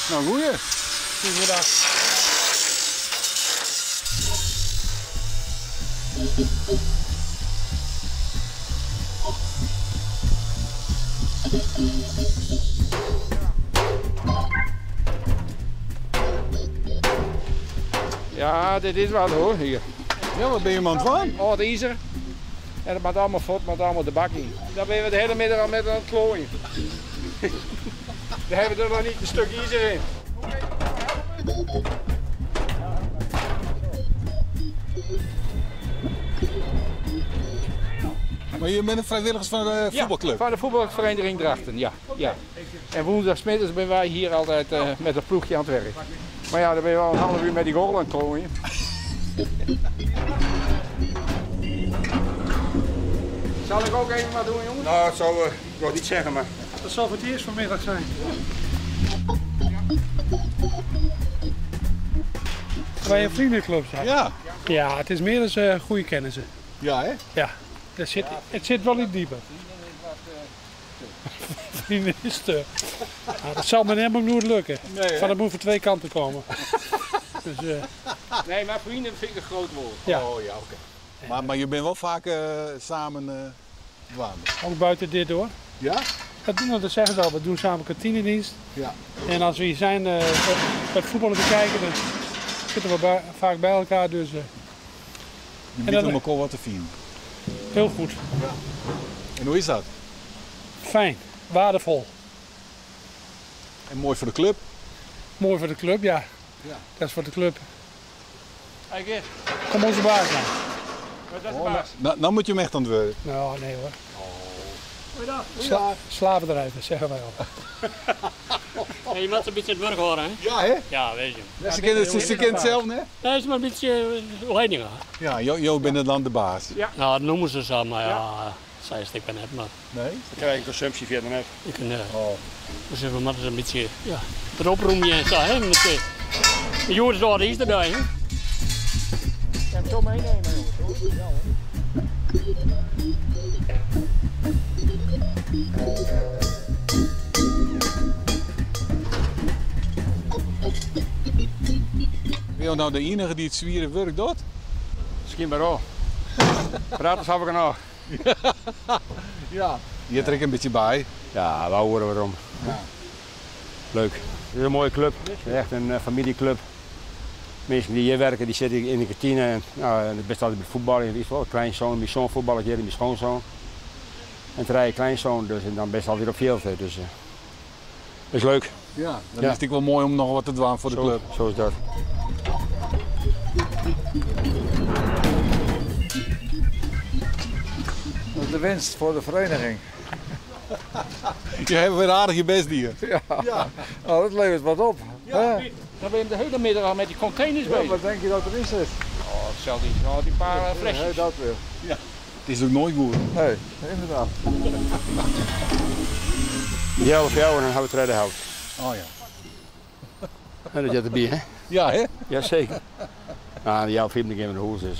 Nou, goeie. Goedemiddag. Ja, dit is wat hoor, hier. Ja, wat ben je man van? Âld izer. En dat moat allemaal fuort, moat allemaal de bak yn. Daar binne we de hiele middei al met oan it klooien. Daar hebben we er nog niet een stuk izer in. Maar je bent een vrijwilligers van de voetbalclub? Ja, van de voetbalvereniging Drachten, ja. ja. En woensdagsmiddags zijn wij hier altijd eh, met het ploegje aan het werk. Maar ja, dan ben je wel een half uur met die goal aan het klooien. Zal ik ook even wat doen, jongens? Nou, dat zou ik nog niet zeggen, maar... Dat zal voor het eerst vanmiddag zijn. Wij een vriendenclub zijn. Ja. Ja, het is meer dan uh, goede kennissen. Ja, hè? Ja. Dat zit, het zit wel iets dieper. Vrienden is te. Nou, dat zal me helemaal nooit lukken. Nee, Van het moet van twee kanten komen. dus, uh... Nee, maar vrienden vind ik een groot woord. Ja. Oh ja, oké. Maar, maar je bent wel vaak uh, samen uh, dwaande. Ook buiten dit hoor. Ja? Dat, doen, dat zeggen ze al, we doen samen kantinedienst. Ja. En als we hier zijn uh, het voetballen te kijken, dan zitten we bij, vaak bij elkaar. Dus, je bent om elkaar wat te vinden. Heel goed. Ja. En hoe is dat? Fijn, waardevol. En mooi voor de club? Mooi voor de club, ja. ja. Dat is voor de club. Hey Geert. Kom onze baas aan. Dat is de baas. Nou, nou moet je hem echt antwoorden. Nou, nee hoor. Oh. Goeiedag. Sla slavendrijven, zeggen wij al. Ja, je moet een beetje het werk horen, hè? Ja, hè? Ja, weet je. Ja, ze kennen het, ze kennen het zelf, hè? Nee, is maar een beetje leiding, hè? Ja, Jo, jo bent dan de baas. Ja. Nou, dat noemen ze zo, maar ja, zij is ik ben net, maar... Nee? Dan krijg je consumptie verder net. Ik kan, oh. Dus we moeten een beetje, ja, het oproemje en zo, hè? Met de, de jongens daar is erbij, hè? Ik kan hem zo meenemen, jongens, hoor. Ja, hoor. Ben je nou de enige die het zwieren werk doet? Misschien maar wel. Praten heb ik nog. ja. Je trekt een beetje bij. Ja, we horen waarom. Ja. Leuk. Het is een mooie club. Het is echt een uh, familieclub. Mensen die hier werken, die zitten in de kantine. En, nou, best altijd bij voetbal. In ieder geval. Kleinzoon, mijn zoon voetbal hier, mijn schoonzoon. En drie kleinzoon, dus en dan best alweer op veld. Dus uh, dat is leuk. Ja, dan ja. is het wel mooi om nog wat te doen voor de zo, club. Zo is dat. Dat is de winst voor de vereniging. Je hebt weer aardig je best hier. Ja, ja. Nou, dat levert wat op. Ja, dan ben je de hele middag al met die containers ja, bezig. Wat denk je dat erin zit? Oh, hetzelfde iets. Oh, die paar flesjes. Ja, dat weer. Ja. Het is ook nooit goed. Nee, inderdaad. Die helft jou en dan hebben we tweede helft. Oh ja. En dat zit erbij, hè? Ja, hè? Jazeker. Nou, die helft vind ik in de hoes. Dus.